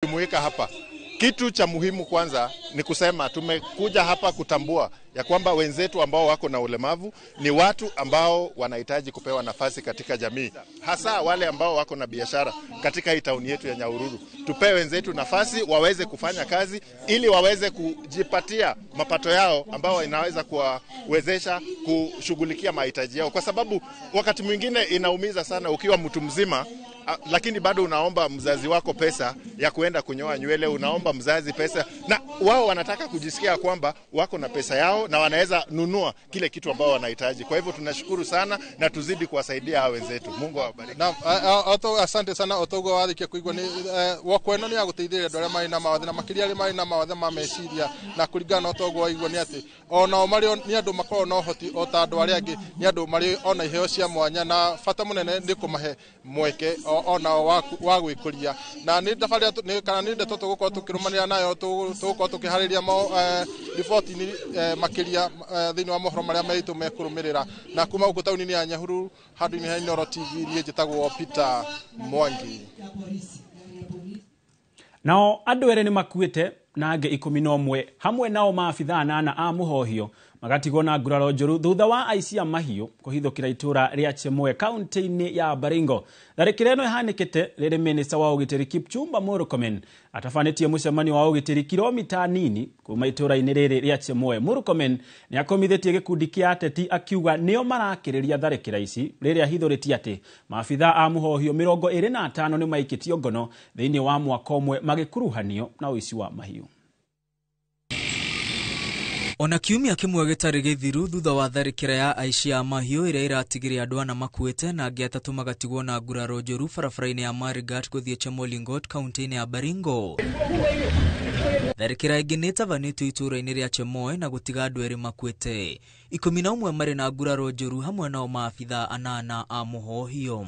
Tumejumuika hapa. Kitu cha muhimu kwanza ni kusema tumekuja hapa kutambua ya kwamba wenzetu ambao wako na ulemavu ni watu ambao wanahitaji kupewa nafasi katika jamii, hasa wale ambao wako na biashara katika hii tauni yetu ya Nyahururu. Tupewe wenzetu nafasi waweze kufanya kazi ili waweze kujipatia mapato yao ambao inaweza kuwawezesha kushughulikia mahitaji yao, kwa sababu wakati mwingine inaumiza sana ukiwa mtu mzima lakini bado unaomba mzazi wako pesa ya kuenda kunyoa nywele, unaomba mzazi pesa, na wao wanataka kujisikia kwamba wako na pesa yao na wanaweza nunua kile kitu ambao wanahitaji. Kwa hivyo tunashukuru sana na tuzidi kuwasaidia hawa wenzetu. Mungu awabariki. Naam, asante sana Otogo wathikia kuigua ni wako eno ni ya guteithĩrĩria andũ arĩa marĩ na mawathe na makĩria arĩa marĩ na mawathe ma meciria, na kũringana na Otogo waigua nĩ atĩ onao marĩ nĩ andũ makoragwo na ũhoti o ta andũ arĩa angĩ, nĩ andũ marĩ ona iheo cia mwanya, na bata mũnene nĩ kũmahe mweke onao wa gwĩkũria. Na nĩ thabarĩ kana nĩ ndeto tũgũkorwo tũkĩrũmanĩra nayo, tũgũkorwo tũkĩharĩria riboti makĩria thĩinĩ wa mohoro marĩa maitũ mekũrũmĩrĩra. Na kuma gũkũ taũni-inĩ ya Nyahururu handũ-inĩ ha Inooro TV, niĩ njĩtagwo Peter Mwangi. Nao andũ erĩ nĩ makuĩte na angĩ 11 hamwe nao maabithaa 8 a mũhohio magatigwo na nguraro njũru thutha wa aici a mahiũ kũhithũkĩra itũra rĩa Chemoe kaunti-inĩ ya Baringo. Tharĩkĩra ĩno ĩhanĩkĩte rĩrĩ minista wa ũgitĩri Kipchumba Murkomen atabanĩtie mũcemanio wa ũgitĩri kilomita nini kuma itũra-inĩ rĩrĩ rĩa Chemoe. Murkomen nĩ akomithĩtie gĩkundi kĩa ateti akiuga nĩo marakĩrĩria tharĩkĩra ici rĩrĩa ahithũrĩtie atĩ maabithaa a mũhohio 25 nĩ maikĩtio ngono thĩinĩ wa mwaka ũmwe magĩkuruhanio na ũici wa mahiũ. Ona kiumia kĩmwe gĩtarĩ gĩthiru thutha wa tharĩkĩra ya aici a mahiũ ĩrĩa ĩratigire andũ ana makuĩte na angĩ atatũ magatigwo na nguraro njũru barabara-inĩ ya Marigat gũthiĩ Chemolingot kaunti-inĩ ya Baringo. Tharĩkĩra ĩngĩ nĩ ĩtabanĩtio itũũra-inĩ rĩa Chemoe na gũtiga andũ erĩ makuĩte, 11 marĩ na nguraro njũru hamwe nao maabithaa 8 a mũhohio.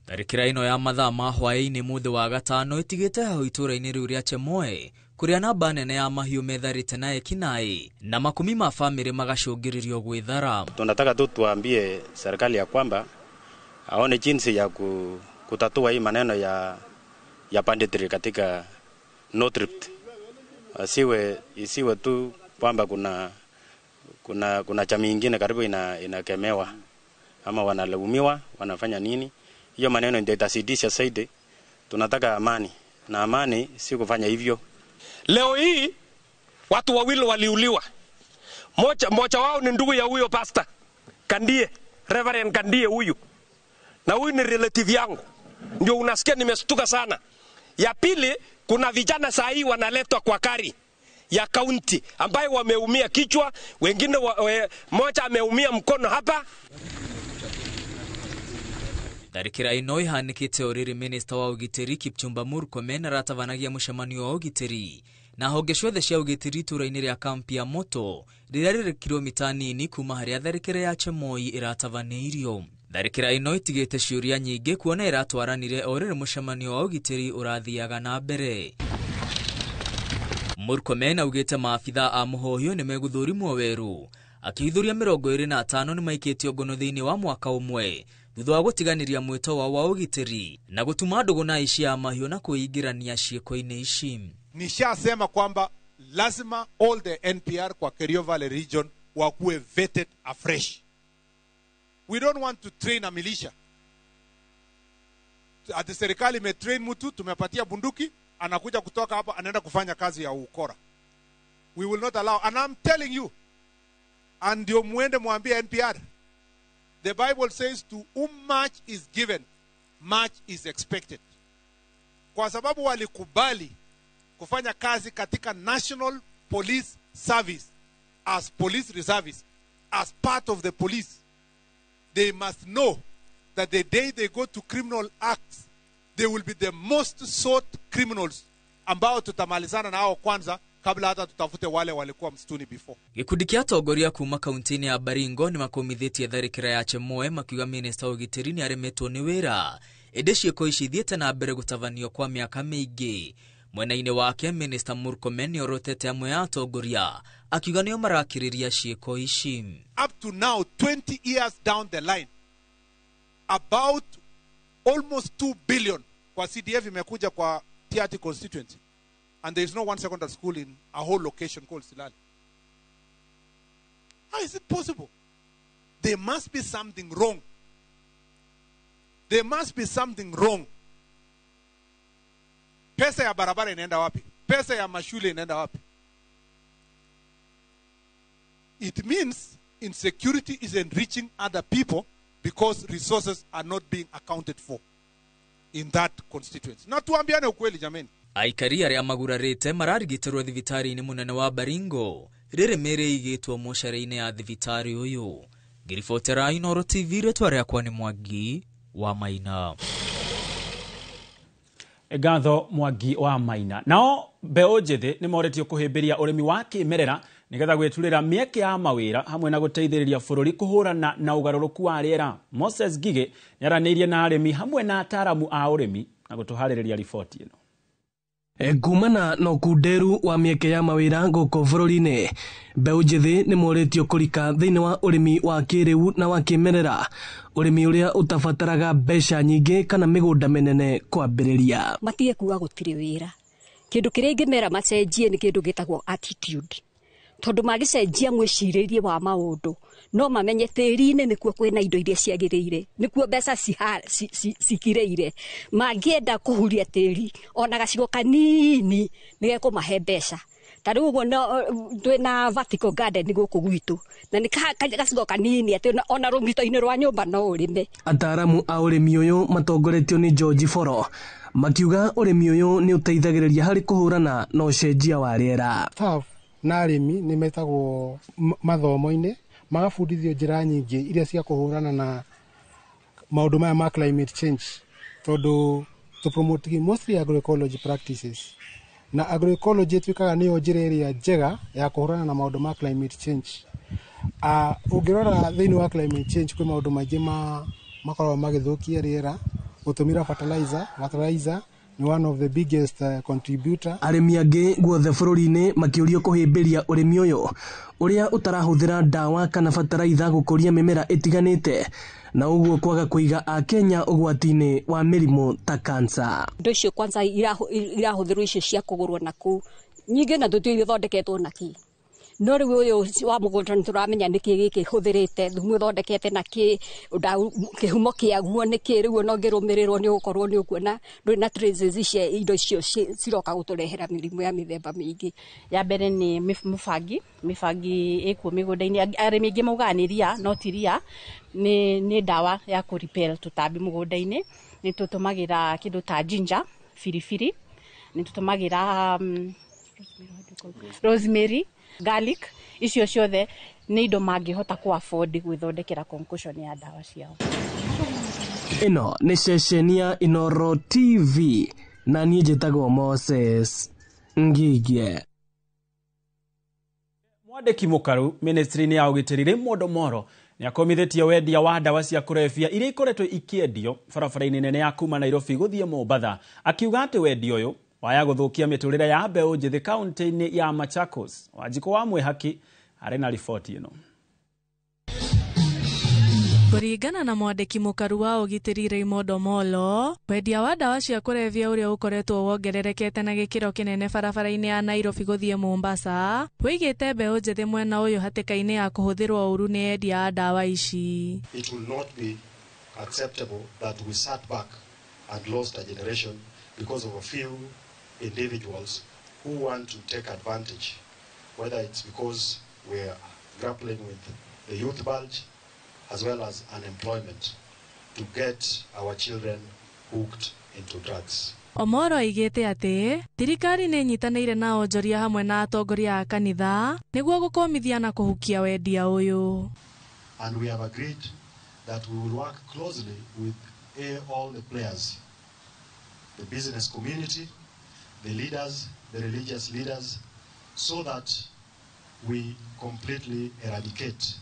Tharĩkĩra ĩno ya mathaa ma hwaĩ-inĩ mũthĩ wa gatano ĩtigĩte heho itũũra-inĩ rĩu rĩa Chemoe kũrĩa namba nene ya mahiũ metharĩte na ekinaĩ na makumi ma famĩlĩ magacũngĩrĩrio gwĩthara. Tunataka tu tuambie serikali ya kwamba aone jinsi ya kutatua hii maneno ya banditry katika North Rift. Isiwe tu kwamba kuna jamii nyingine karibu inakemewa ama wanalaumiwa, wanafanya nini. Hiyo maneno ndio itasidisha zaidi. Tunataka amani, na amani si kufanya hivyo. Leo hii watu wawili waliuliwa. Moja wao ni ndugu ya huyo pastor Kandie, Reverend Kandie huyu. Na huyu ni relative yangu. Ndio unasikia nimestuka sana. Ya pili, kuna vijana saa hii wanaletwa kwa kari ya county ambaye wameumia kichwa, wengine moja ameumia mkono hapa. Tharĩkĩra ĩno ĩhanĩkĩte o rĩrĩ minista wa ũgitĩri Kipchumba Murkomen aratabanagia mũcemanio wa ũgitĩri na honge ciothe cia ũgitĩri itũũra-inĩ rĩa kampi ya Moto rĩrĩa rĩrĩ kilomita nini kuma harĩa tharĩkĩra ya Chemoi ĩratabanĩirio. Tharĩkĩra ĩno ĩtigĩte ciũria nyingĩ kuona ĩratwaranire o rĩrĩ mũcemanio wa ũgitĩri ũrathiaga na mbere. Murkomen augĩte maabithaa a mũhohio nĩ megũthũrimwo werũ, akĩhithũria 25 nĩ maikĩtio ngono thĩinĩ wa mwaka ũmwe thutha wa gũtiganĩria mwĩto wao wa ũgitĩri na gũtuma ndũgũ na aici a mahiũ na kwĩingĩrania ciĩko-inĩ ici. Nishasema kwamba lazima all the NPR kwa Kerio Valley region wakuwe vetted afresh. We don't want to train a militia. Ati serikali imetrain mtu, tumepatia bunduki, anakuja kutoka hapa anaenda kufanya kazi ya ukora. We will not allow, and I'm telling you, and ndio muende mwambie NPR. The Bible says to whom much is given, much is expected. Kwa sababu walikubali kufanya kazi katika National Police Service as police reservists, as part of the police, they must know that the day they go to criminal acts, they will be the most sought criminals ambao tutamalizana nao kwanza kabla hata tutafute wale walikuwa msituni before. Gĩkundi kĩa atongoria kuma kaunti-inĩ ya Baringo nĩ makomithĩtie tharĩkĩra ya Chemoe makiuga minista wa ũgitĩri nĩ aremetwo nĩ wĩra, ĩndĩ ciĩko ici ithiĩte na mbere gũtabanio kwa mĩaka mĩingĩ. Mwena-inĩ wake minista Murkomen nĩ orotete amwe a atongoria akiuga nĩo marakĩrĩria ciĩko ici. Up to now, 20 years down the line, about almost 2 billion kwa CDF imekuja kwa Tiaty constituency. And there is no one secondary school in a whole location called Silali. How is it possible? There must be something wrong. There must be something wrong. Pesa ya barabara inaenda wapi? Pesa ya mashule inaenda wapi? It means insecurity is enriching other people because resources are not being accounted for in that constituency. Na tuambiane ukweli jameni. Aikari arĩa magurarĩte mararigitĩrwo thibitarĩ-inĩ mũnene wa Baringo rĩrĩ mĩĩrĩ igĩtwo mocarĩ-inĩ ya thibitarĩ ũyũ. Ngĩribotera Inooro TV, rĩtwa rĩakwa nĩ Mwangi wa Maina. Ngatho Mwangi wa Maina. Nao mbeũ njĩthĩ nĩ moretio kũhĩmbĩria ũrĩmi wa kĩmerera nĩgetha gwĩturĩra mĩeke ya mawĩra hamwe na gũteithĩrĩria bũrũri kũhũrana na ũgarũrũku wa rĩera. Moses Ngigĩ nĩaranĩirie na arĩmi hamwe na ataaramu a ũrĩmi na gũtũharĩrĩria riboti ĩno. Kumana na ũkunderu wa mĩeke ya mawĩra gũkũ bũrũri-inĩ, mbeũ njĩthĩ nĩ morĩtio kũrika thĩinĩ wa ũrĩmi wa kĩrĩu na wa kĩmerera, ũrĩmi ũrĩa ũtabataraga mbeca nyingĩ kana mĩgũnda mĩnene kwambĩrĩria. Matige kuga gũtirĩ wĩra. Kĩndũ kĩrĩa ingĩmera macenjie nĩ kĩndũ gĩtagwo attitude. Tondũ mangĩcenjia mwĩcirĩrie wa maũndũ no mamenye tĩri-inĩ nĩkuo kwĩna indo iria ciagĩrĩire, nĩkuo mbeca cikirĩire. Mangĩenda kũhuria tĩri ona gacigo kanini nĩgekũmahe mbeca. Ta rĩu ũguo twĩna vertical garden gũkũ gwitũ na nĩ gacigo kanini atĩ ona rũng'ito-inĩ rwa nyũmba no ũrĩme. Ataaramu a ũrĩmi ũyũ matongoretio nĩ George Foro makiuga ũrĩmi ũyũ nĩ ũteithagĩrĩria harĩ kũhũrana na ũcenjia wa rĩera. Na arĩmi nĩ metagwo mathomo-inĩ magabundithio njĩra nyingĩ iria cia kũhũrana na maũndũ maya ma climate change, tondũ tũ promote mostly agroecology practices, na agroecology ĩtuĩkaga nĩyo njĩra ĩrĩa njega ya kũhũrana na maũndũ ma climate change. Ũngĩrora thĩinĩ wa climate change kwĩ maũndũ maingĩ makoragwo magĩthũkia rĩera, gũtũmĩra fertilizer ni one of the biggest contributor. Arĩmi angĩ guothe bũrũri-inĩ makĩũrio kũhĩmbĩria ũrĩmi ũyũ ũrĩa ũtarahũthĩra ndawa kana bataraitha gũkũria mĩmera ĩtiganĩte, na ũguo kwaga kũiga Akenya ũgwati-inĩ wa mĩrimũ ta kansa. Indo icio kwanza irahũthĩrwo icio cia kũgũrwo na kũu nyingĩ na tũtiũĩ ithondeketwo na kĩ. No rĩu ũyũ wa mũgũnda nĩ tũramenya nĩkĩ gĩkĩ hũthĩrĩte, thumu ũthondekete na kĩ, kĩhumo kĩaguo nĩkĩ, rĩu ona ũngĩrũmĩrĩrwo nĩ ũgũkorwo nĩ ũkuona ndũrĩ na traces cia indo icio ciroka gũtũrehera mĩrimũ ya mĩthemba mĩingĩ. Ya mbere nĩ mĩbangi ĩkuo mĩgũnda-inĩ, arĩmi aingĩ maugaga nĩ ria, no ti ria, nĩ ndawa ya kũ repel tũtambi mũgũnda-inĩ. Nĩ tũtũmagĩra kĩndũ ta ginger, biribiri, nĩ tũtũmagĩra rosemary, garlic, icio ciothe nĩ indo mangĩhota ku afford gwĩthondekera concoction ya ndawa ciao. Ĩno nĩ ceceni ya Inooro TV na niĩ njĩtagwo Moses Ngigĩ. Mwandĩki mũkaru ministry-inĩ ya ũgitĩri Raymond Omolo nĩakomithĩtie wendia wa ndawa cia kũrebia iria ikoretwo ikĩendio barabara-inĩ nene ya kuma Nairobi gũthiĩ Mombatha, akiuga atĩ wendia ũyũ waya gũthũkia mĩtũrĩre ya mbeũ njĩthĩ kaunti-inĩ ya Machakos. Wanjikũ wa Mwĩhaki arĩ na riboti ĩno. Kũringana na mwandĩki mũkaru wa ũgitĩri Raymond Omolo, wendia wa ndawa cia kũrebia ũrĩa ũkoretwo wongererekete na gĩkĩro kĩnene barabara-inĩ ya Nairobi gũthiĩ Mombasa wĩigĩte mbeũ njĩthĩ mwena ũyũ hatĩka-inĩ ya kũhũthĩrwo ũru nĩ endia a ndawa ici. It will not be acceptable that we sat back and lost a generation because of a few individuals who want to take advantage, whether it's because we are grappling with the youth bulge as well as unemployment, to get our children hooked into drugs. Omolo aigĩte atĩ thirikari nĩ ĩnyitanĩire na onjoria hamwe na atongoria a kanitha nĩguo gũkũmithia na kũhukia wendia ũyũ. And we have agreed that we will work closely with all the players, the business community, the leaders, the religious leaders, so that we completely eradicate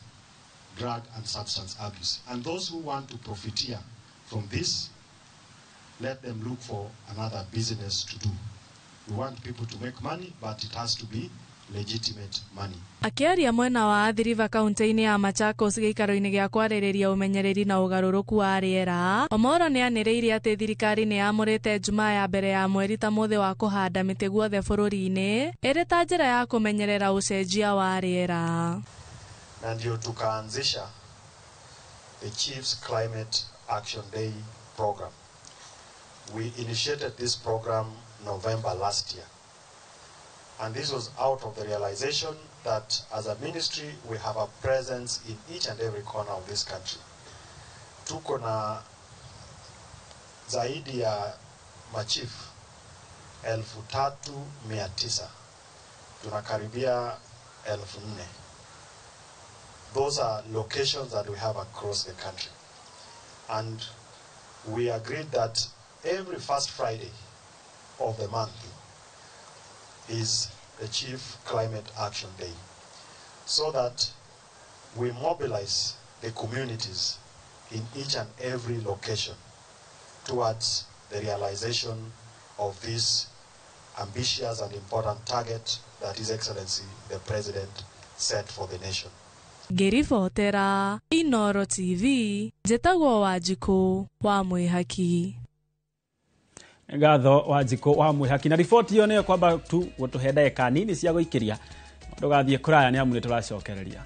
drug and substance abuse. And those who want to profiteer from this, let them look for another business to do. We want people to make money, but it has to be legitimate money. Akĩaria mwena wa Athi River kaunti-inĩ ya Machakos gĩikaro-inĩ gĩa kwarĩrĩria ũmenyereri na ũgarũrũku wa rĩera, Omoro nĩ anĩrĩire atĩ thirikari nĩ yamũrĩte Jumaa ya mbere ya mweri ta mũthĩ wa kũhanda mĩtĩ guothe bũrũri-inĩ ĩrĩ ta njĩra ya kũmenyerera ũcenjia wa rĩera. Na ndio tukaanzisha the Chiefs Climate Action Day program. We initiated this program November last year. And this was out of the realization that as a ministry, we have a presence in each and every corner of this country. Tuko na zaidi ya machief 3,900. Tunakaribia 4,000. Those are locations that we have across the country. And we agreed that every first Friday of the month is the Chief Climate Action Day, so that we mobilize the communities in each and every location towards the realization of this ambitious and important target that His Excellency the President set for the nation. Ngĩribotera Inoro TV, njĩtagwo Wanjikũ wa Mwĩhaki. Ngatho Wanjikũ wa Mwĩhaki na riboti ĩyo nĩyo kwamba tu gũtũhe ndagĩka nini cia gũikĩria ndũgathiĩ kũraya nĩ amu nĩ tũracokereria.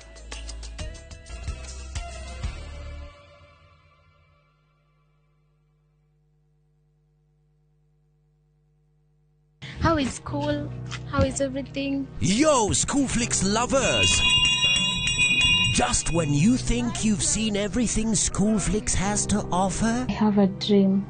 How is school? How is everything? Yo, Schoolflix lovers! Just when you think you've seen everything Schoolflix has to offer, I have a dream.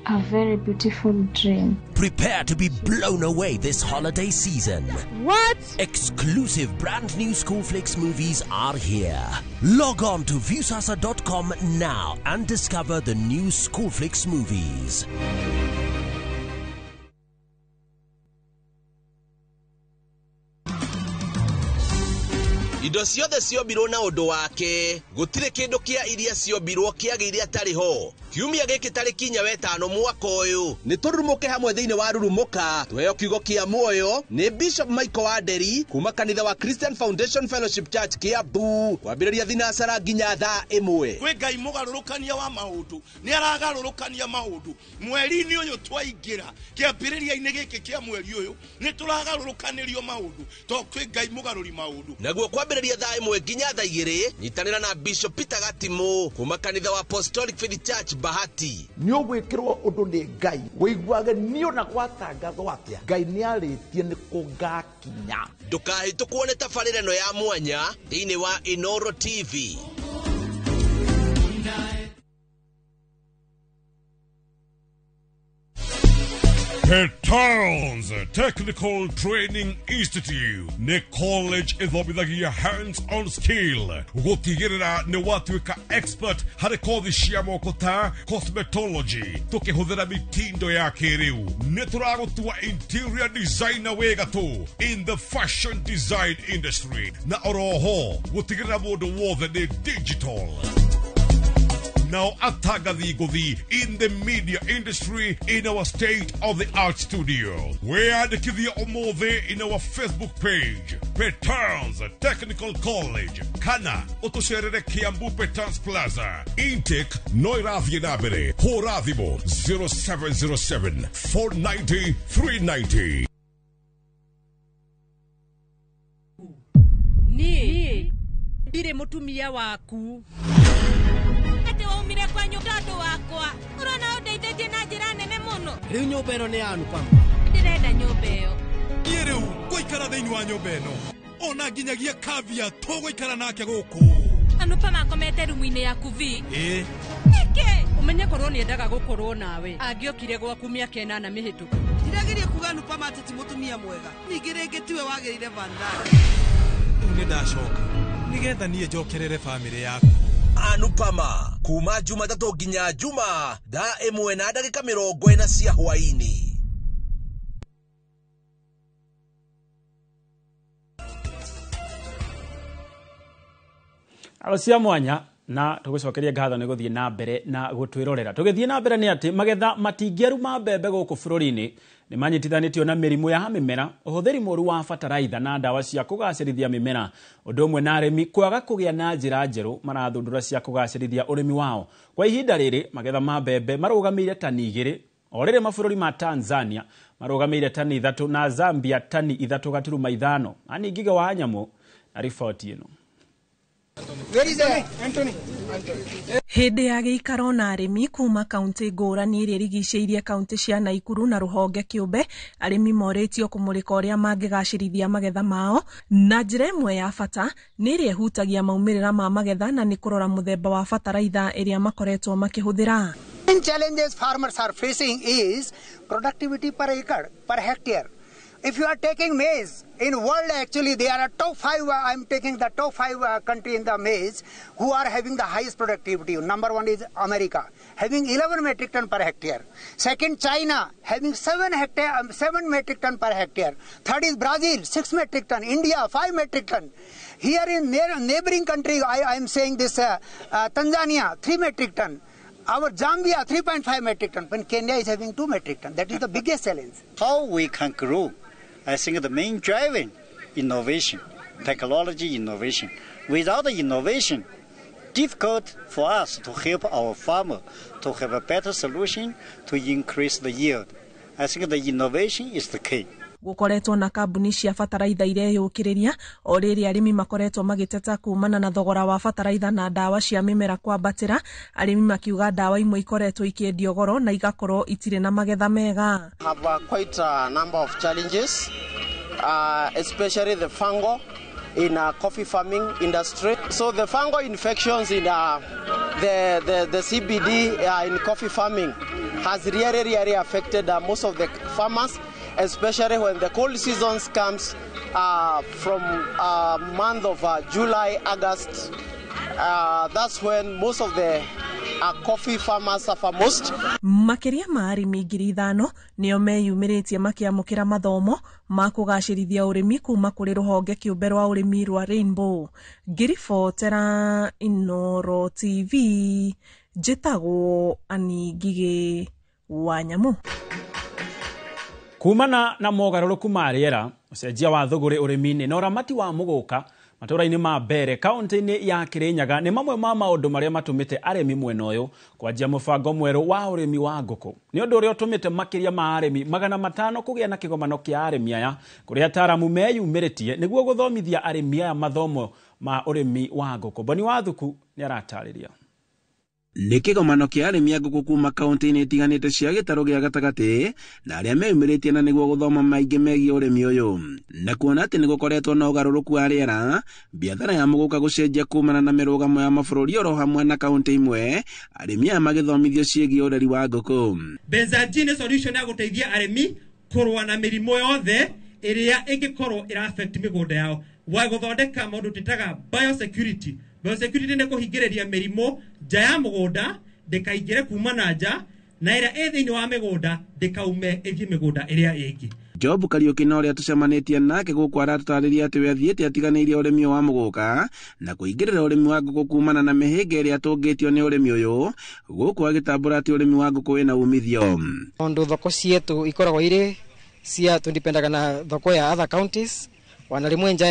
A very beautiful dream. Prepare to be blown away this holiday season. What? Exclusive brand new Schoolflix movies are here. Log on to viewsasa.com now and discover the new Schoolflix movies. Indo ciothe ciombirwo na ũndũ wake gũtirĩ kĩndũ kĩa iria ciombirwo kĩagĩire atarĩ ho. Kiumia gĩkĩ tarĩki 5 mwaka ũyũ nĩ tũrurumũke hamwe thĩinĩ wa Rurumũka tuheo kiugo kĩa muoyo nĩ Bishop Michael Wanderi kuma kanitha wa Christian Foundation Fellowship Church Kiambu kwambĩrĩria thinacara nginya thaa 1. Kwĩ Ngai mũgarũrũkania wa maũndũ nĩ aragarũrũkania maũndũ mweri-inĩ ũyũ twaingĩra kĩambĩrĩria-inĩ gĩkĩ kĩa mweri ũyũ nĩ tũragarũrũkanĩrio maũndũ to kwĩ Ngai mũgarũri maũndũ. Naguo kwambĩrĩria thaa 1 nginya thaa 2 nyitanĩra na Bishop Peter Gatimu kuma kanitha wa Apostolic Faith Church Bahati. Nĩ ũgwĩkĩrwo ũndũ nĩ Ngai wĩiguage niĩ ona gwatangathwo atĩa Ngai nĩ arĩtie nĩ kũngakinya. Ndũkahĩtũkwo nĩ tabarĩra ĩno ya mwanya thĩinĩ wa Inoro TV. Petals Technical Training Institute nĩ college ĩthomithagia hands-on skill gũtigĩrĩra nĩ watuĩka expert harĩ kothi cia moko ta cosmetology tũkĩhũthĩra mitindo ya kĩrĩu. Nĩ tũragũtua interior designer wĩ gatũ in the fashion design industry na oroho gũtigĩrĩra mũndũ wothe nĩ digital. Now atangathi ngũthi in the media industry in our state-of-the-art studio. Wĩyandĩkithie ũmũthĩ in our Facebook page, Petals Technical College, kana ũtũcerere Kiambu Petals Plaza. Intake no ĩrathiĩ na mbere. Hũra thimũ 0707 490 390. Niĩ ndirĩ mũtumia waku. Waumire kwa nyũmba andũ wakwa ũrona ũndeithĩtie na njĩra nene mũno. Rĩu nyũmba ĩno nĩ ya Anupama. Ndĩrenda nyũmba ĩyo. Niĩ rĩu ngũikara thĩinĩ wa nyũmba ĩno ona nginyagia Kavya tũgũikara nake gũkũ. Anupama akomete rumu-inĩ yaku vi. Ĩĩ. Nĩkĩ? Ũmenye korwo nĩendaga gũkorwo nawe angĩokire gwaku mĩaka 8 mĩhĩtũku. Ndirageria kuga Anupama atĩ ti mũtumia mwega ningĩ rĩngĩ tiwe wagĩrĩire Vandana. Rĩu nĩ ndacoka nĩgetha niĩ njokerere bamĩrĩ yaku. Anupama kuma Jumatatũ nginya Juma thaa 1:40 cia hwaĩ-inĩ. Aro cia mwanya Na tũgũcokeria ngatho nĩ gũthiĩ na mbere na gũtwĩrorera. Tũgĩthiĩ na mbere nĩ atĩ magetha matingĩaru ma mbembe gũkũ bũrũri-inĩ nĩ manyitithanĩtio na mĩrimũ ya mĩmera, ũhũthĩri mũru wa bataraitha na ndawa cia kũgacĩrithia mĩmera, ũndũ ũmwe na arĩmi kwaga kũgĩa na njĩra njerũ marathundũra cia kũgacĩrithia ũrĩmi wao. Kwa ihinda rĩrĩ magetha ma mbembe marũgamĩire tani 2, o rĩrĩ mabũrũri ma Tanzania marũgamĩire tani 3 na Zambia tani 3.5. Ani Ngige wa Nyamũ na riboti ĩno. Hĩndĩ ya gĩikaro na arĩmi kuma kaunti ngũrani iria irigicĩirie kaunti cia Naikuru na rũhonge kĩũmbe, arĩmi morĩtio kũmũrĩka ũrĩa mangĩgacĩrithia magetha mao na njĩra ĩmwe ya bata nĩ ĩrĩa ĩhutagia maumĩrĩra ma magetha na nĩ kũrora mũthemba wa bataraitha ĩrĩa makoretwo makĩhũthĩra. Main challenges farmers are facing is productivity per acre, per hectare. If you are taking maize, in world actually they are a top 5, I'm taking the top 5 country in the maize who are having the highest productivity. Number 1 is America, having 11 metric ton per hectare. Second, China, having 7 metric ton per hectare. Third is Brazil, 6 metric ton. India, 5 metric ton. Here in neighboring country, I am saying this, Tanzania, 3 metric ton. Our Zambia, 3.5 metric ton, when Kenya is having 2 metric ton. That is the biggest challenge. How we can grow? I think the main driving innovation, technology innovation. Without the innovation, difficult for us to help our farmer to have a better solution to increase the yield. I think the innovation is the key. Gũkoretwo na kambuni cia bataraitha ireyũkĩrĩria o rĩrĩ arĩmi makoretwo magĩteta kumana na thogora wa bataraitha na ndawa cia mĩmera kwambatĩra, arĩmi makiuga ndawa imwe ikoretwo ikĩendio goro na igakorwo itirĩ na magetha mega. Have quite a number of challenges, especially the fungal in coffee farming industry. So the fungal infections in the CBD in coffee farming has really affected most of the farmers, especially when the cold seasons comes from month of July, August. That's when most of the coffee farmers suffer most. Makĩria ma arĩmi 5,000 nĩo meyumĩrĩtie makĩamũkĩra mathomo ma kũgacĩrithia ũrĩmi kuma kũrĩ rũhonge kĩũmbe rwa ũrĩmi rwa Rainbow. Ngĩribotera Inooro TV, njĩtagwo Annie Ngigĩ wa Nyamũ. Kumana na mogarũrũku ma rĩera, ũcenjia wa thũgũrĩ ũrĩmi-inĩ na ũramati wa mũgũka matũũra-inĩ ma Mbere kaunti-inĩ ya Kirinyaga nĩ mamwe ma maũndũ marĩa matũmĩte arĩmi mwena ũyũ kwanjia mũbango mwerũ wa ũrĩmi wa ngũkũ. Nĩ ũndũ ũrĩa ũtũmĩte makĩria ma arĩmi 500 kũgĩa na kĩgomano kĩa arĩmi aya kũrĩa ataaramu meyumĩrĩtie nĩguo gũthomithia arĩmi aya mathomo ma ũrĩmi wa ngũkũ. Boni Wathuku nĩ aratarĩria. Nĩ kĩgomano kĩa arĩmi a ngũkũ kuma kaunti-inĩ itiganĩte cia gĩtarũ gĩa gatagatĩ na arĩa meyumĩrĩtie na nĩguo gũthoma maingĩ megiĩ ũrĩmi ũyũ. Na kuona atĩ nĩ gũkoretwo na ũgarũrũku wa rĩera, biathara ya mũgũka gũcenjia kumana na mĩrũgamo ya mabũrũri oro hamwe na kaunti imwe, arĩmi aya magĩthomithio ciĩgiĩ ũreri wa ngũkũ. Benzagine solution ya gũteithia arĩmi kũrũa na mĩrimũ yothe ĩrĩa ĩngĩkorwo ĩra affect mĩgũnda yao, wa gũthondeka maũndũ twĩtaga biosecurity. Biosecurity nĩ kũhingĩrĩria mĩrimũ nja ya mũgũnda ndĩkaingĩre kuma na nja, na ĩrĩa ĩ thĩinĩ wa mĩgũnda ndĩkaume ĩthiĩ mĩgũnda ĩrĩa ĩngĩ. Job Kariuki na ũrĩa tũcemanĩtie nake gũkũ aratũtarĩria atĩ we athiĩte atiganĩirie ũrĩmi wa mũgũka na kũingĩrĩra ũrĩmi wa ngũkũ kumana na mĩhĩnga ĩrĩa atũngĩtio nĩ ũrĩmi ũyũ, gũkũ agĩtambũra atĩ ũrĩmi wa ngũkũ wĩna umithio. Tondũ thoko cietu ikoragwo irĩ cia tũndipendaga na thoko ya other counties wana rimwe nja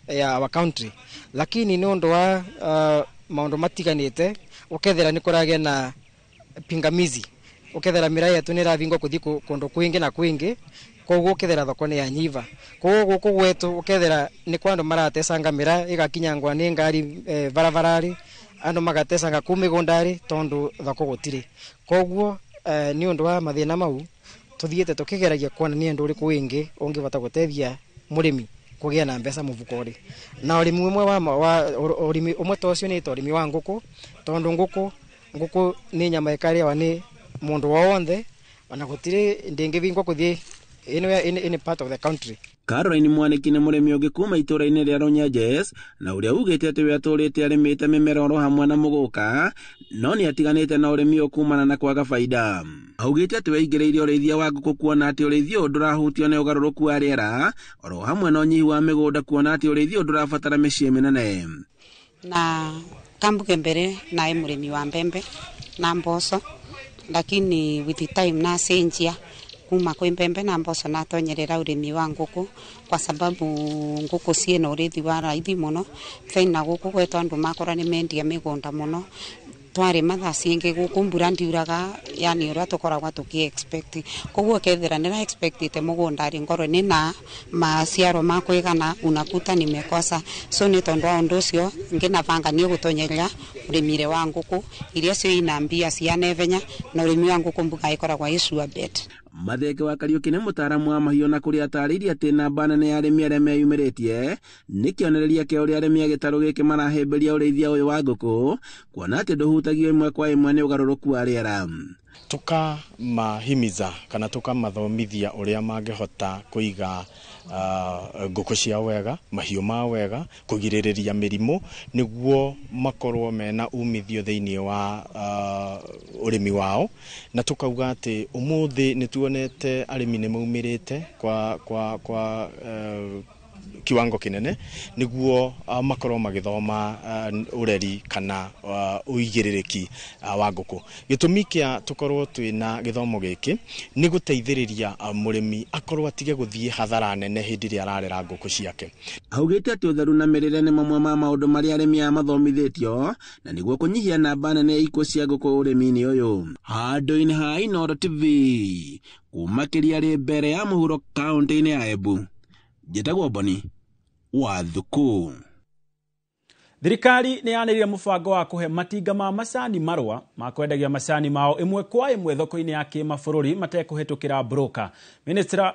ya our country, lakini nĩ ũndũ wa maũndũ matiganĩte ũkethera nĩ kũragĩa na pingamizi, ũkethera mĩraa yetu nĩ ĩravingwo kũthiĩ kũndũ kwingĩ na kwingĩ, koguo ũkethera thoko nĩ yanyiva. Koguo gũkũ gwetu ũkethera nĩ kwa andũ maratecanga mĩraa ĩgakinyangwa nĩ ngari barabararĩ, andũ magatecanga kuu mĩgũndarĩ tondũ thoko gũtirĩ. Koguo nĩ ũndũ wa mathĩna mau tũthiĩte tũkĩgeragia kuona nĩ ũndũ ũrĩkũ wĩngĩ ũngĩhota gũteithia mũrĩmi kũgĩa na mbeca mũbuko-rĩ. Na ũrĩmi ũmwe wa ũrĩmi ũmwe ta ũcio nĩ ta ũrĩmi wa ngũkũ, tondũ ngũkũ nĩ nyama ĩkarĩawa nĩ mũndũ wothe, ona gũtirĩ ndĩngĩbingwo kũthiĩ any part of the country. Caroline Mwaniki nĩ mũrĩmi ũngĩ kuma itũũra-inĩ rĩa Runyenjes na ũrĩa ugĩte atĩ we atũrĩte arĩmĩte mĩmera oro hamwe na mũgũka, no nĩ atiganĩte na ũrĩmi ũyũ kumana na kwaga baida. Augĩte atĩ we aingĩrĩire ũrĩithia wa ngũkũ kuona atĩ ũrĩithia ũyũ ndũrahutio nĩ ũgarũrũku wa rĩera oro hamwe na ũnyihu wa mĩgũnda kuona atĩ ũrĩithia ũyũ ndũrabatara mĩciĩ mĩnene. Na Kambuge mbere nae murimi wa mbembe na mboco, lakini with the time nacenjia kuma kwi mbembe na mboco natonyerera urimi wa nguku, kwa sababu nguku ciina urithi wa raithi muno. Tena guku gwetu andu makora ni mendia migunda muno, twarima thaa ciingi guku mbura ndiuraga, yani uria tukoragwa tuki expect. Koguo kethira nira expectite mugunda ri ngorwe ni na maciaro ma kwigana, unakuta nimekosa. So ni tondu wa undu ucio nginabanga ni gutonyerera urimire wa nguku iria cio ina mbia cia nevenya, na urimi wa nguku mbuga ikoragwa i sure bet. Mathenge wa Kariuki nĩ mũtaaramu wa mahiũ na kũrĩa atarĩirie atĩ namba nene ya arĩmi arĩa meyumĩrĩtie nĩ kĩonereria kĩa ũrĩa arĩmi a gĩtarũ gĩkĩ marahĩmbĩria ũrĩithia ũyũ wa ngũkũ, kuona atĩ ndũhutagio ĩmwe kwa ĩmwe nĩ ũgarũrũku wa rĩera. Tukamahimiza kana tukamathomithia uria mangihota kuiga ngũkũ ciao wega, mahiũ mao wega, kũgirĩrĩria mĩrimũ nĩguo makorwo mena umithio thĩinĩ wa ũrĩmi wao. Na tukauga atĩ ũmũthĩ nĩ tuonete arĩmi nĩ maumĩrĩte kwa kiwango kinene niguo makorwo magithoma ureri kana uigiririki wa nguku. Gitumi kia tukorwo twina githomo giki ni guteithiriria murimi akorwo atige guthie hathara nene hindi ria ararera nguku ciake. Augite ati utheru na mirire ni mamwe ma maundu maria arimi aya mathomithitio na niguo kunyihia namba nene ya ikuũ cia nguku urimi-ini uyu. Handu-ini ha Inooro TV kuma kiria ri mbere ya muhuro kaunti-ini ya Embu, njĩtagwo Boni wa Thuku. Thirikari nĩ yanĩrĩire mũbango wa kũhe matinga ma macani marũa ma kwendagia macani mao ĩmwe kwa ĩmwe thoko-inĩ ya kĩmabũrũri matekũhĩtũkĩra broker.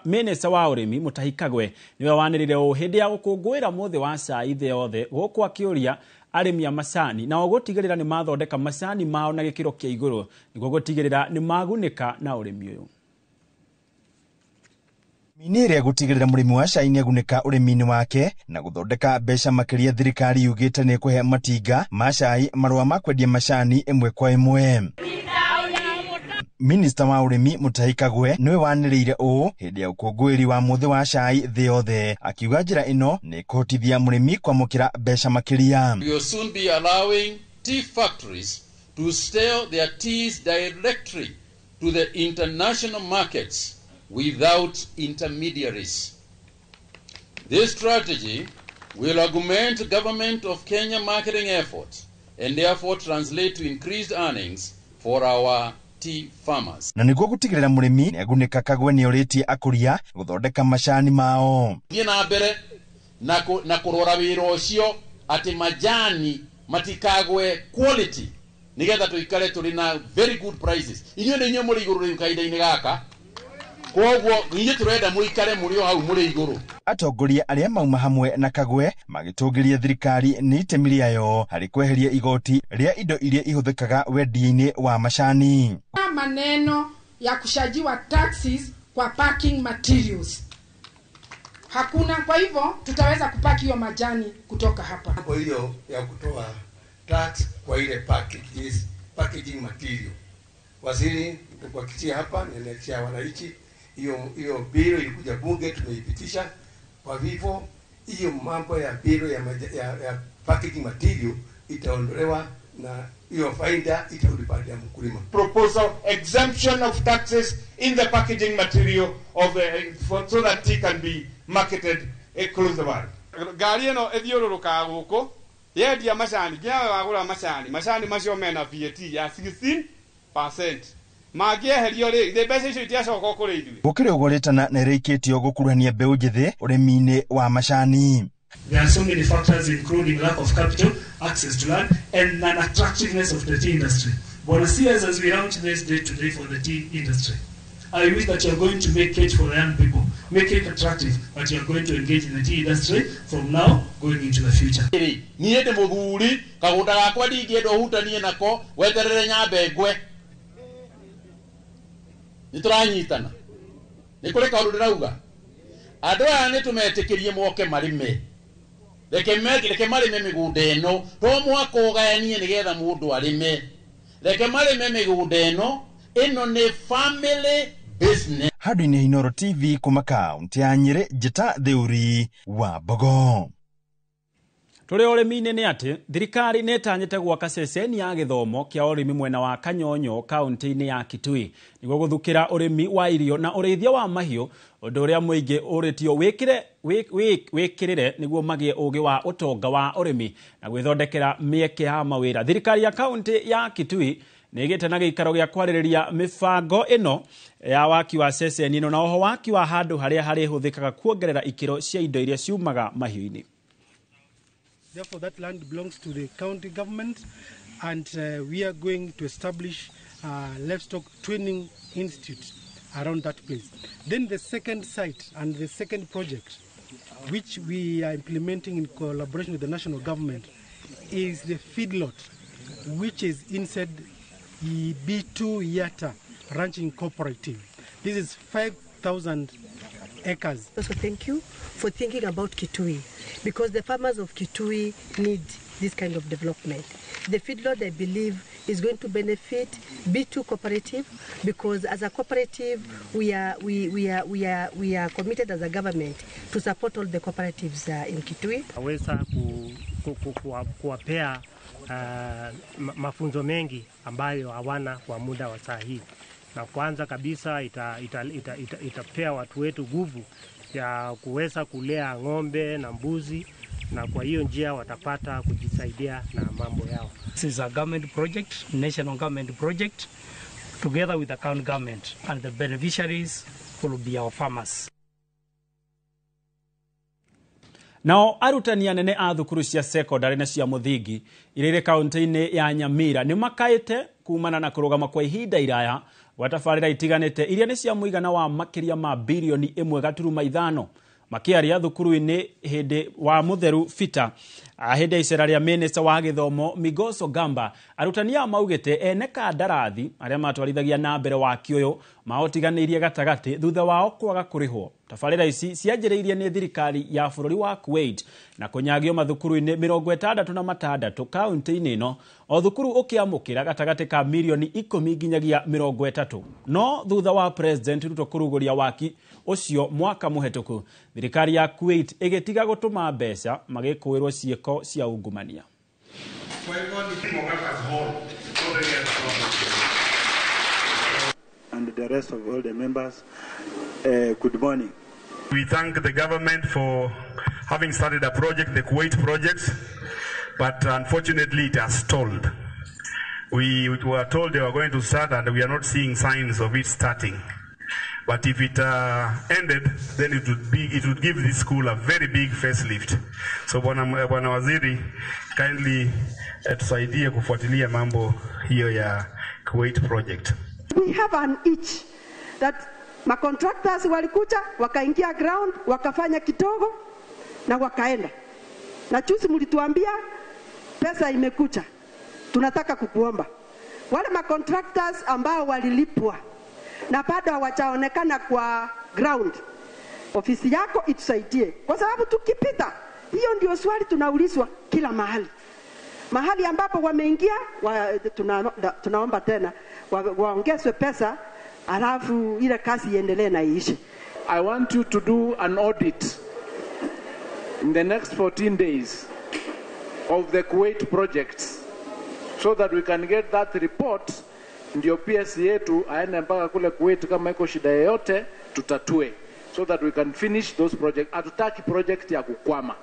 Minista wa ũrĩmi Mutahi Kagwe nĩwe wanĩrĩire ũũ hĩndĩ ya gũkũngũĩra mũthĩ wa cai thĩ yothe, gũkũ akĩũria arĩmi a macani nao gũtigĩrĩra nĩ mathondeka macani mao na gĩkĩro kĩa igũrũ nĩguo gũtigĩrĩra nĩ magunĩka na ũrĩmi ũyũ. Nĩ ĩrĩa gũtigĩrĩra mũrĩmi wa cai nĩagunĩka ũrĩmi-inĩ wake na gũthondeka mbeca makĩria, thirikari yugĩte nĩ ĩkũhe matinga ma cai marũa ma kwendia macani ĩmwe kwa ĩmwe. Minista wa ũrĩmi Mutahi Kagwe nĩwe wanĩrĩire ũũ hĩndĩ ya ũkũngũĩri wa mũthĩ wa cai thĩ yothe, akiuga njĩra ĩno nĩ ĩkũhotithia mũrĩmi kwamũkĩra mbeca makĩria. We will soon be allowing tea factories to sell their teas directly to the international markets without intermediaries. This strategy will augment government of Kenya marketing efforts and therefore translate to increased earnings for our tea farmers. Na nĩguo gũtigĩrĩra mũrĩmi nĩagunĩka, Kagwe nĩorĩtie akũria gũthondeka macani mao. Thiĩ na mbere na kũrora wĩra ũcio atĩ majani matikagwe quality nĩgetha tũikare tũrĩ na very good prices. Inyuĩ nĩ inyuĩ mũrĩ igũrũ rĩu kahinda-inĩ gaka, koguo inyuĩ tũrenda mũikare mũrĩ o hau mũrĩ igũrũ. Atongoria arĩa mauma hamwe na Kagwe magĩtũngĩria thirikari nĩ itemi rĩayo harĩ kweheria igoti rĩa indo iria ihũthĩkaga wendia-inĩ wa macani. Maneno ya kushajiwa taxes kwa packing materials hakuna, kwa hivyo tutaweza kupaki hiyo majani kutoka hapa. Mambo hiyo ya kutoa tax kwa ile packages, packaging material, waziri nikuhakikishia hapa, niliachia wananchi hiyo bill ilikuja bunge tumeipitisha. Kwa hivyo hiyo mambo ya bill ya packaging material itaondolewa na hiyo faida itarudi pande ya mkulima. Proposal exemption of taxes in the packaging material of so that tea can be marketed across the world. Ngari ĩno ĩthiũrũrũkaga gũkũ yendia macani, nginya we wagũra macani, macani macio mena VAT ya 16%. Mangĩeherio rĩ, mbeca icio itiacoka kũrĩ ithuĩ. Gũkĩrĩ ũguo rĩtana nĩ rĩikĩtio gũkuruhania mbeũ njĩthĩ ũrĩmi-inĩ wa macani. There are so many factors including lack of capital, access to land, and an attractiveness of the tea industry. Bwana CS, as we launch this day today for the tea industry, I wish that you are going to make it for the young people, make it attractive, but you are going to engage in the tea industry from now going into the future. Niĩ ndĩ mũthuri, kagũnda gakwa ndingĩenda ũhutanie nako, weterere nyambe ngwe. Nĩ tũranyitana. Nĩ kũrĩ kaũndũ ndĩrauga. Andũ aya nĩ tũmetĩkĩrie moke marĩme. Reke marĩme mĩgũnda ĩno, to mũhaka ũgayanie nĩgetha mũndũ arĩme. Reke marĩme mĩgũnda ĩno, ĩno nĩ family business. Handũ-inĩ Inooro TV kuma kaunti ya Nyĩrĩ, Njĩta Theuri wa Mbogo. Tũrĩ ũrĩmi-inĩ nĩ atĩ thirikari nĩ ĩtanyĩte gwaka ceceni ya gĩthomo kĩa ũrĩmi mwena wa Kanyonyo kaunti-inĩ ya Kitui nĩguo gũthukĩra ũrĩmi wa irio na ũrĩithia wa mahiũ, ũndũ ũrĩa mũingĩ ũrĩtio wĩkĩrĩre nĩguo magĩe ũgĩ wa ũtonga wa ũrĩmi na gwĩthondekera mĩeke ya mawĩra. Thirikari ya kaunti ya Kitui nĩ ĩgĩte na gĩikaro gĩa kwarĩrĩria mĩbango ĩno ya waki wa ceceni ĩno na oho waki wa handũ harĩa harĩhũthĩkaga kuongerera ikĩro cia indo iria ciumaga mahiũ-inĩ. Therefore, that land belongs to the county government, and we are going to establish a livestock training institute around that place. Then the second site and the second project, which we are implementing in collaboration with the national government, is the feedlot, which is inside the B2 Yata Ranching Cooperative. This is 5,000 acres. Also, thank you for thinking about Kitui, because the farmers of Kitui need this kind of development. The feedlot, I believe, is going to benefit B2 Cooperative, because as a cooperative, we are committed as a government to support all the cooperatives in Kitui. Aweza kuwapea mafunzo mengi ambayo hawana kwa muda wa saa hii. Na kwanza kabisa itapea watu wetu nguvu ya kuweza kulea ng'ombe na mbuzi, na kwa hiyo njia watapata kujisaidia na mambo yao. This is a government project, national government project, together with the county government, and the beneficiaries will be our farmers. Nao arutani anene a thukuru cia secondary na cia muthingi iria irĩ kaunti-inĩ ya Nyamira nĩ makaĩte kumana na kũrũgama kwa ihinda iraya gwa tabarĩra itiganĩte iria nĩ cia mũigana wa makĩria ma birioni 1.5. Makĩaria thukuru-inĩ hĩndĩ wa Mutheru Fita hĩndĩ ya icera rĩa minista wa gĩthomo Migoso Gamba, arutani aya maugĩte ene kandarathi arĩa matwarithagia na mbere waki ũyũ maotiganĩirie gatagatĩ thutha wao kwaga kũrĩhwo. Tabarĩra ici cianjĩrĩirie nĩ thirikari ya bũrũri wa Kuwait na kũnyagio mathukuru-inĩ 66 kaunti-inĩ ĩno, o thukuru ũkĩamũkĩra gatagatĩ ka mirioni 10 nginyagia 30. No thutha wa President Ruto kũrugũria waki ũcio mwaka mũhetũku, thirikari ya Kuwait ĩgĩtiga gũtũma mbeca magĩkũĩrwo ciĩko cia ungumania. And the rest of all the members, good morning. We thank the government for having started a project, the Kuwait project, but unfortunately it has stalled. We were told they were going to start and we are not seeing signs of it starting. But if it ended, then it would give this school a very big facelift. So Bwana Waziri, kindly tusaidie kufuatilia mambo hiyo ya Kuwait project. We have an itch that macontractors walikuja wakaingia ground wakafanya kidogo na wakaenda. Na juzi mlituambia pesa imekuja, tunataka kukuomba wale macontractors ambao walilipwa na bado hawajaonekana kwa ground, ofisi yako itusaidie, kwa sababu tukipita, hiyo ndio swali tunaulizwa kila mahali. Mahali ambapo wameingia tunaomba tena waongezwe pesa, alafu ile kazi iendelee na iishe. I want you to do an audit in the next 14 days of the Kuwait projects so that we can get that report. Ndio PS yetu aende mpaka kule Kuwait, kama iko shida yoyote tutatue, so that we can finish those projects. Hatutaki project ya kukwama.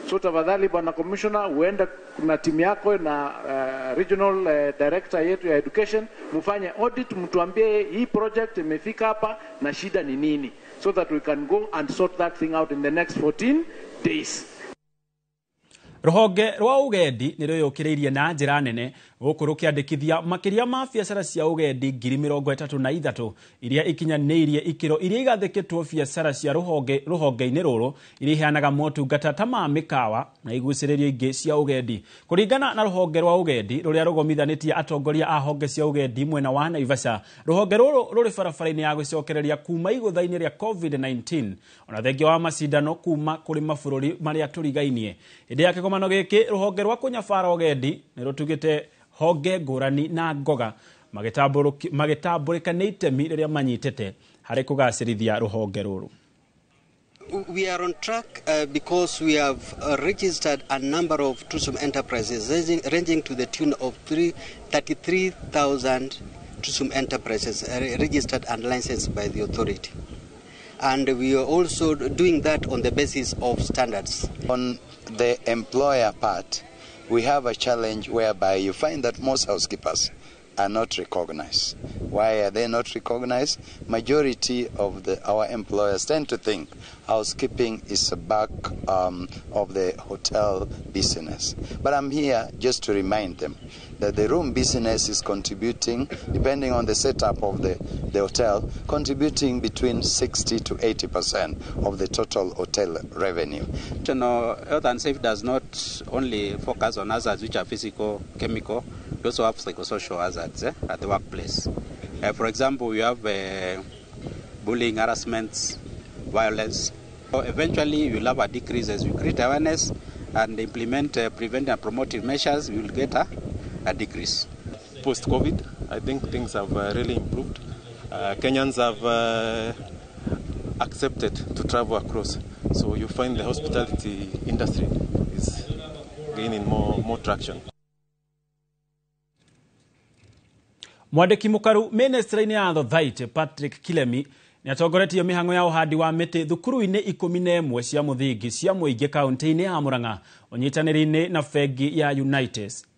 So tafadhali Bwana Commissioner, uende na timu yako na regional director yetu ya education, mfanye audit, mtuambie hii project imefika hapa na shida ni nini, so that we can go and sort that thing out in the next 14 days. Ruhonge rwa ugendi nĩ rwĩyũkĩrĩirie na njĩra nene gũkũ rũkĩandĩkithia makĩria ma biacara cia ũgendi 33,000 iria ikinyanĩirie ikĩro iria igathĩkĩtwo biacara cia rũhonge-inĩ rũrũ iria iheanaga motungata ta ma mĩkawa na igucĩrĩrio ingĩ cia ũgendi. Kũringana na rũhonge rwa ũgendi rũrĩa rũgomithanĩtie atongoria a honge cia ũgendi mwena wa Naivasha, rũhonge rũrũ rũrĩ barabara-inĩ ya gũcokereria kuma igũtha-inĩ rĩa COVID-19 ona thengia wa macindano kuma kũrĩ mabũrũri marĩa tũrigainie. Hĩndĩ ya kĩgomano gĩkĩ, rũhonge rwa kũnyabara ũgendi nĩ rũtugĩte honge ngũrani na ngoga magĩtambũrĩka nĩ itemi rĩrĩa manyitĩte harĩ kũgacĩrithia rũhonge rũrũ. We are on track because we have registered a number of tourism enterprises ranging to the tune of 33,000 tourism enterprises registered and licensed by the authority. And we are also doing that on the basis of standards. On the employer part, we have a challenge whereby you find that most housekeepers are not recognized. Why are they not recognized? Majority of our employers tend to think housekeeping is the back of the hotel business. But I'm here just to remind them that the room business is contributing, depending on the setup of the hotel, contributing between 60 to 80% of the total hotel revenue. You know, health and safety does not only focus on hazards which are physical, chemical, we also have psychosocial hazards at the workplace. For example, we have bullying, harassments, violence. So eventually, we will have a decrease as we create awareness and implement preventive and promotive measures. We will get a decrease. Post-COVID, I think things have really improved. Kenyans have accepted to travel across. So you find the hospitality industry is gaining more traction. Mwandĩki mũkaru ministry-inĩ ya Thothaitĩ Patrick Kilemi nĩatongoretie mĩhang'o ya ũhandi wa mĩtĩ thukuru-inĩ 11 cia mũthingi cia mũingĩ kaunti-inĩ ya Murang'a ũnyitanĩri-inĩ na bengi ya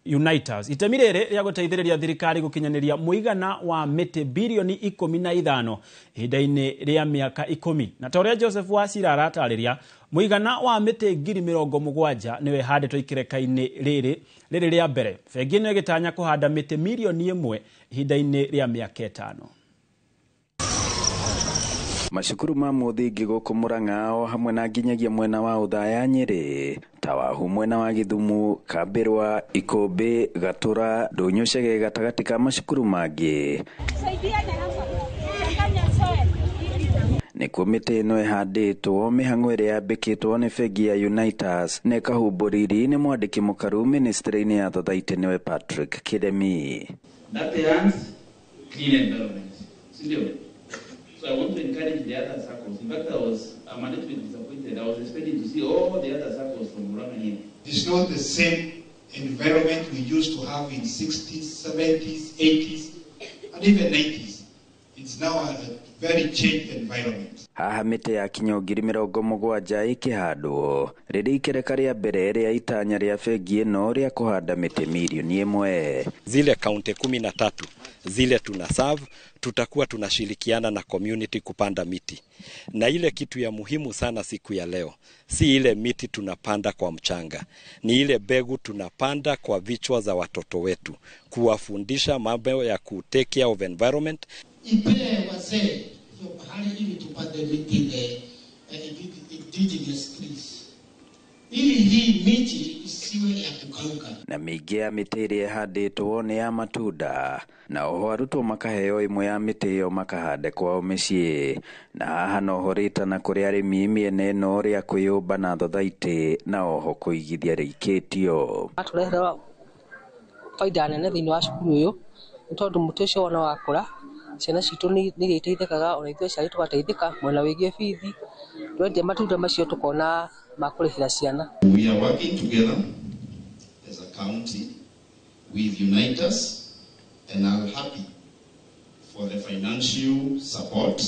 Unitas. Itemi rĩrĩ rĩa gũteithĩrĩria thirikari gũkinyanĩria mũigana wa mĩtĩ birioni 15 ihinda-inĩ rĩa mĩaka 10. Na ta ũrĩa Joseph Wachira aratarĩria, mũigana wa mĩtĩ 70,000 nĩwe ĩhandĩtwo ikereka-inĩ rĩrĩ rĩa mbere. Bengi ĩno ĩgĩtanya kũhanda mĩtĩ mirioni 1 ihinda-inĩ rĩa mĩaka 5. Macukuru ma mũthingi gũkũ Murang'a o hamwe na nginyagia mwena wa Othaya Nyĩrĩ, Tawahu mwena wa Gĩthumo, Kambĩrwa, Ikũmbĩ, Gatũra, Ndũnyũ Chege gatagatĩ ka macukuru mangĩ. Nĩkuo mĩtĩ ĩno ĩhandĩtwo mĩhang'o ĩrĩa yambĩkĩtwo nĩ bengi ya Unitas na ĩkahumbwo riri nĩ mwandĩki mũkaru ministry-inĩ ya Thothaitĩ nĩwe Patrick Kiremi. That earns clean environment. Sindio? So I want to encourage the other circles. In fact, I'm a little bit disappointed. I was expecting to see all the other circles from Murang'a here. It's not the same environment we used to have in 60s, 70s, 80s, and even 90s. It's now a very changed environment. Haha mĩtĩ ya kinya 70,000 ĩkĩhandwo rĩrĩ ikereka rĩa mbere rĩa itanya rĩa bengi ĩno rĩa kũhanda mĩtĩ mirioni 1. Zile kaunti 13 zile tuna serve, tutakuwa tunashirikiana na community kupanda miti. Na ile kitu ya muhimu sana siku ya leo, si ile miti tunapanda kwa mchanga, ni ile begu tunapanda kwa vichwa za watoto wetu, kuwafundisha mambo ya ku take care of environment. Ipee wazee hiyo pahali ili tupande miti ile indigenous trees, ili hii miti isiwe ya kukauka. Na mĩingĩ ya mĩtĩ ĩrĩa ĩhandĩtwo nĩ ya matunda, na oho arutwo makaheo ĩmwe ya mĩtĩ ĩyo makahande kwao mĩciĩ. Na haha noho rĩtana kũrĩ arĩmi mĩena ĩno rĩa kwĩyũmba na thothaitĩ na oho kũigithia rĩikĩtio. Atũrehera baida nene thĩinĩ wa cukuru ũyũ nĩ tondũ mũtĩ ũcio wona wakũra ciana citũ nĩ irĩteithĩkaga, ona ithuĩ aciari tũgateithĩka mwena wĩgiĩ bithi, twendia matunda macio tũkona ma kũrĩhĩra ciana. We are working together as a county with Unitas, and I'm happy for the financial support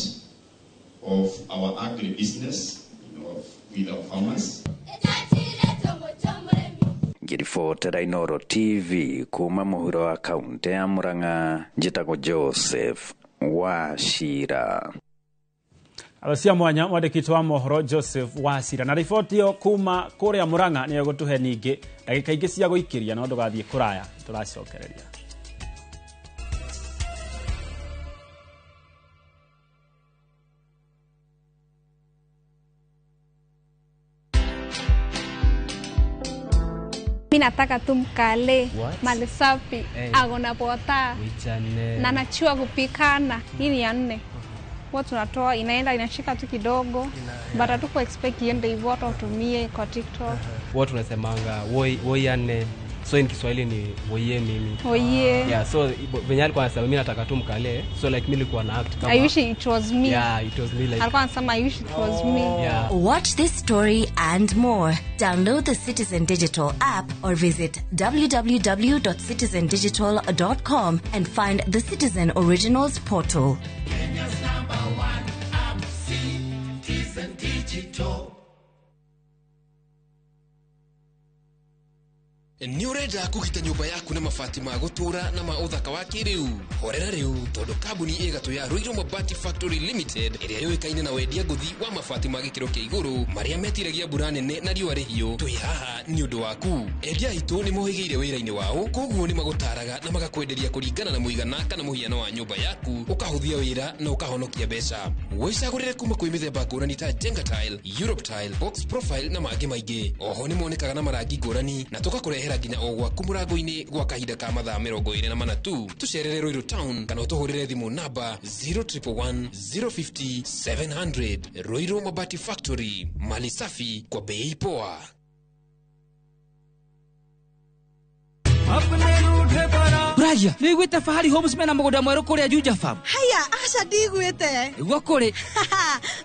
of our agribusiness, with our farmers. Ngiribotera Inooro TV kuma mũhuro wa kaunti ya Murang'a, njĩtagwo Joseph Wachira. Cia mwanya mwandĩki wa mohoro Joseph Wachira na riboti ĩyo kuma kũrĩa Murang'a nĩyo gũtũhe ningĩ ndagĩka ingĩ cia gũikĩria, no ndũgathiĩ kũraya, tũracokereria. Mi nataka tu mkale mali safi, ako na pota na nachua kupikana. Hii ni ya 4. Huwa tunatoa inaenda inashika tu kidogo, but hatuko expect iende hivyo, hata utumie kwa TikTok. Huwa tunasemanga woi ya 4 So in Kiswahili ni woye mimi. Woye. Yeah, so venye alikuwa anasema mimi nataka tu mkale, so like mimi nilikuwa na act kama I wish it was me. Yeah, it was me like. Alikuwa anasema I wish it was me. Yeah. Watch this story and more. Download the Citizen Digital app or visit www.citizendigital.com and find the Citizen Originals portal. Kenya's number one app, Citizen Digital. Nĩ ũrenda kũgita nyũmba yaku na mabati ma gũtũũra na ma ũthaka wa kĩrĩu? Horera rĩu tondũ kambuni ĩgatũ ya Ruiru Mabati Factory Limited ĩrĩa yũĩkaine na wendia ngũthi wa mabati ma gĩkĩro kĩa igũrũ marĩa metiragia mbura nene na riũa rĩhiũ, twĩ haha nĩ ũndũ waku. Endia aitũ nĩ mohĩgĩire wĩra-inĩ wao, koguo nĩ magũtaraga na magakwenderia kũringana na mũigana kana mũhiano wa nyũmba yaku, ũkahũthia wĩra na ũkahonokia mbeca. Wĩcagũrĩre kuma kwĩ mĩthemba ngũrani ta Jenga Tile, Europe Tile, Box Profile na mangĩ maingĩ. Oho nĩ monekaga na marangi ngũrani na tũgakũrehera nginya o gwaku mũrango-inĩ gwa kahinda ka mathaa 24 tu. Tũcerere Ruiru Town kana ũtũhũrĩre thimũ namba 0111 050 700. Ruiru Mabati Factory, mali safi kwa bei poa. Ragia, nĩiguĩte Fahari Homes mena mũgũnda mwerũ kũrĩa Juja Farm? Haya, aca ndigwĩte. Nĩguo kũrĩ.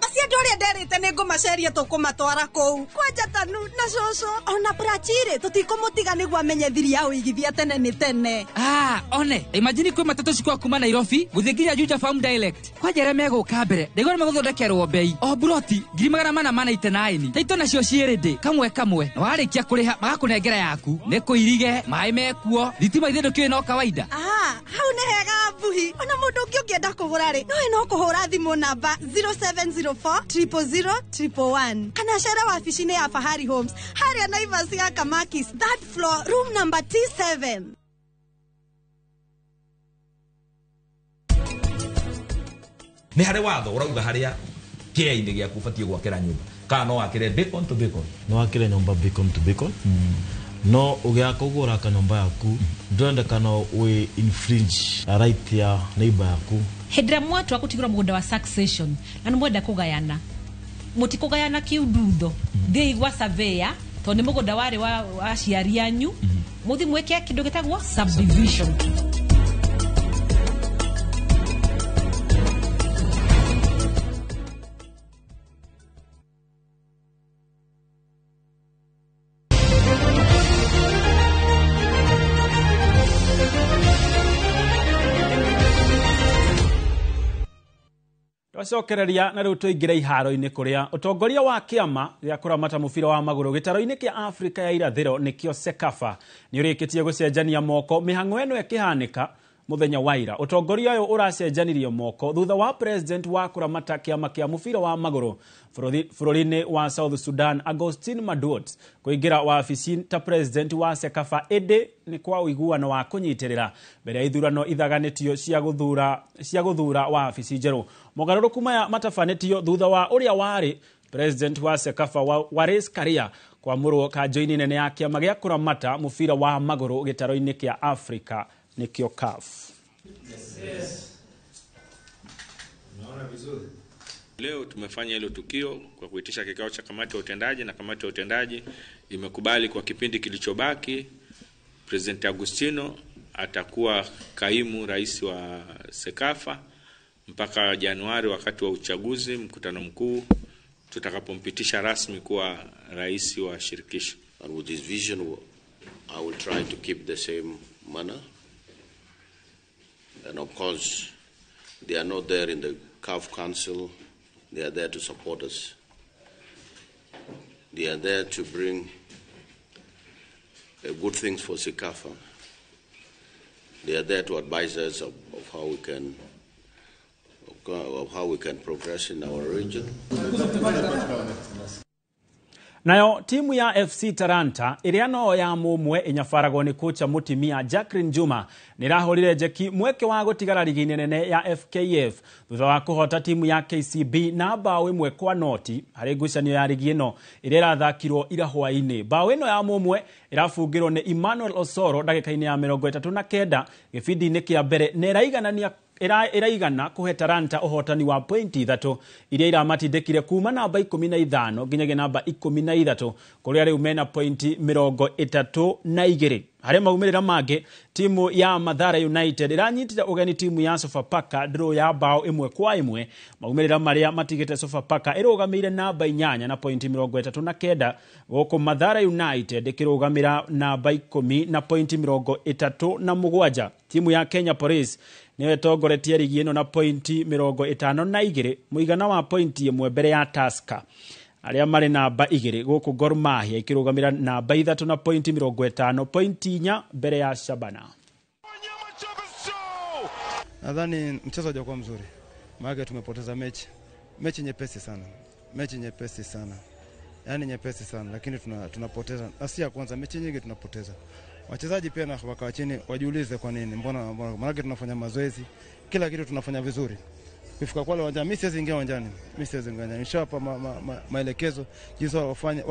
Acio andũ arĩa nderĩte nĩ ngũmaceria tũkũmatwara kũu. Kwanja Tanu na cũcũ ona Prachirĩ tũtikũmũtiga nĩguo amenye thiri ya ũigithia tene nĩ tene. Ah, one, imagine kwĩ matatũ cikwa kuma Nairobi gũthiĩ nginya Juja Farm direct. Kwanja arĩa megũka mbere, ndaigua nĩ megũthondekerwo bei. O buroti 489. Taito nacio ciĩ kamwe kamwe. Na warĩkia kũrĩha magakũnengera yaku. Nĩ kũirige, maĩ mekuo, thitima ithe ndũkĩũĩ no kawaida. Ah, hau nĩ hega mbuhi. Ona mũndũ ũngĩ ũngĩenda kũgũra rĩ, nowe no kũhũra thimũ namba 0704 000 111 kana cere wabici-inĩ ya Fahari Homes harĩa Naivas ya Kamakis, third floor, room number T7. Nĩ harĩ watho ũrauga harĩa kĩainĩ gĩaku ũbatiĩ gwakĩra nyũmba kana no wakĩre bacon to bacon? No wakĩre nyũmba bacon to bacon. No ũgĩaka ũguo ũraka nyũmba yaku ndũrendekana wĩ infringe right ya neighbor yaku. Hĩndĩ ĩrĩa mwatua gũtigĩrwo mũgũnda wa succession na nĩ mwenda kũgayana, mũtikũgayana kiundutho, thiĩi gwa surveyor tondũ nĩ mũgũnda warĩ wa aciari anyu, mũthiĩ mwĩke kĩndũ gĩtagwo subdivision. Twacokereria na rĩu tũingĩre iharo-inĩ kũrĩa ũtongoria wa kĩama gĩa kũramata mũbira wa magũrũ gĩtaro-inĩ kĩa Afrika ya irathĩro nĩkĩo CECAFA nĩ ũrĩkĩtie gũcenjania moko mĩhang'o ĩno ĩkĩhanĩka mũthenya wa ira. Ũtongoria ũyũ ũracenjanirio moko thutha wa president wa kũramata kĩama kĩa mũbira wa magũrũ bũrũri-inĩ wa South Sudan Agustin Maduot kũingĩra wabici ta president wa CECAFA ĩndĩ nĩ kwa ũiguano wa kũnyitĩrĩra mbere ya ithurano ithaganĩtio cia gũthura wabici njerũ. Mogarũrũku maya matabanĩtio thutha wa ũrĩa warĩ president wa CECAFA Wallace Karia kwamũrwo kanjũ-inĩ nene ya kĩama gĩa kũramata mũbira wa magũrũ gĩtaro-inĩ kĩa Afrika nĩkĩo CAF. Yes. Naona vizuri. Leo tumefanya hilo tukio kwa kuitisha kikao cha kamati ya utendaji, na kamati ya utendaji imekubali kwa kipindi kilichobaki President Agustino atakuwa kaimu rais wa CECAFA mpaka Januari wakati wa uchaguzi, mkutano mkuu tutakapompitisha rasmi kuwa rais wa shirikisho. And with this vision I will try to keep the same manner. And of course, they are not there in the CAF Council. They are there to support us. They are there to bring good things for CECAFA. They are there to advise us of how we can progress in our region. Nayo timu ya FC Taranta ĩrĩa no ya mũmwe ĩnyabaragwo nĩ kocha mũtimia Jacqueline Juma nĩrahũrire njeki mweke wa gũtigara rigi-inĩ nene ya FKF thutha wa kũhota timu ya KCB na bao 1-0 harĩ ngucanio ya rigi ĩno ĩrĩa ĩrathakirwo ira hwaĩ-inĩ. Bao ĩno ya mũmwe ĩrabungĩrwo nĩ Emmanuel Osoro ndagĩka-inĩ ya 39 gĩbindi-inĩ kĩa mbere na ĩraiganania ĩraigana kũhe Taranta ũhotani wa pointi 3 iria iramatindĩkire kuma namba 15 nginyagia namba 13 kũrĩa rĩu mena pointi 32 Harĩ maumĩrĩra mangĩ, timu ya Mathare United ĩranyitire ũgeni timu ya Sofapaka draw ya bao 1-1, maumĩrĩra marĩa matigĩte Sofapaka ĩrũgamĩire namba 8 na pointi 39, gũkũ Mathare United ĩkĩrũgamĩra namba 10 na pointi 37. Timu ya Kenya Police nĩyo ĩtongoretie rigi ĩno na pointi 52, mũigana wa pointi 1 mbere ya Tusker arĩa marĩ namba 2, gũkũ Gor Mahia ĩkĩrũgamĩra namba 3 na pointi 50, pointi 4 mbere ya Shabana. Nadhani mchezo haujakuwa mzuri, maana tumepoteza mechi nyepesi sana, mechi nyepesi sana, yani nyepesi sana, lakini tunapoteza. Na si ya kwanza, mechi nyingi tunapoteza. Wachezaji pia na wakaa chini wajiulize kwa nini, mbona, maana tunafanya mazoezi, kila kitu tunafanya vizuri. Kufika kwa uwanja, mimi siwezi ingia uwanjani, nishawapa maelekezo jinsi wafanye,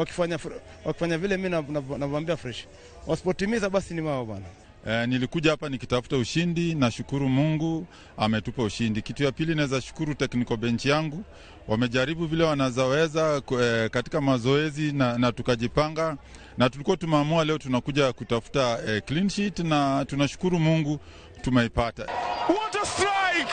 wakifanya vile mimi nawaambia fresh, wasipotimiza basi ni wao bana. Nilikuja hapa nikitafuta ushindi, na shukuru Mungu ametupa ushindi. Kitu ya pili naweza shukuru technical bench yangu, wamejaribu vile wanazaweza katika mazoezi na tukajipanga, na tulikuwa tumeamua leo tunakuja kutafuta clean sheet, na tunashukuru Mungu tumeipata. What a strike!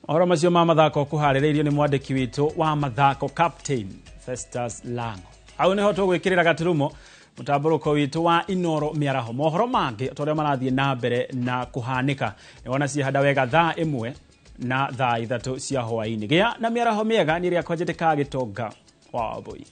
Mohoro macio ma mathako kũharĩrĩirio nĩ mwandĩki witũ wa mathako Captain Festus Lango. Hau nĩho tũgwĩkĩrĩra gaturumo mũtambũrũko witũ wa Inoro mĩaraho. Mohoro mangĩ ta ũrĩa marathiĩ na mbere na kũhanĩka nĩwona ciehanda wega thaa 1 na thaa 3 cia hwaĩ-inĩ. Gĩa na mĩaraho mĩega nĩ ĩrĩa kwanjĩtĩkaga gĩtonga wa Wambui.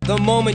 The moment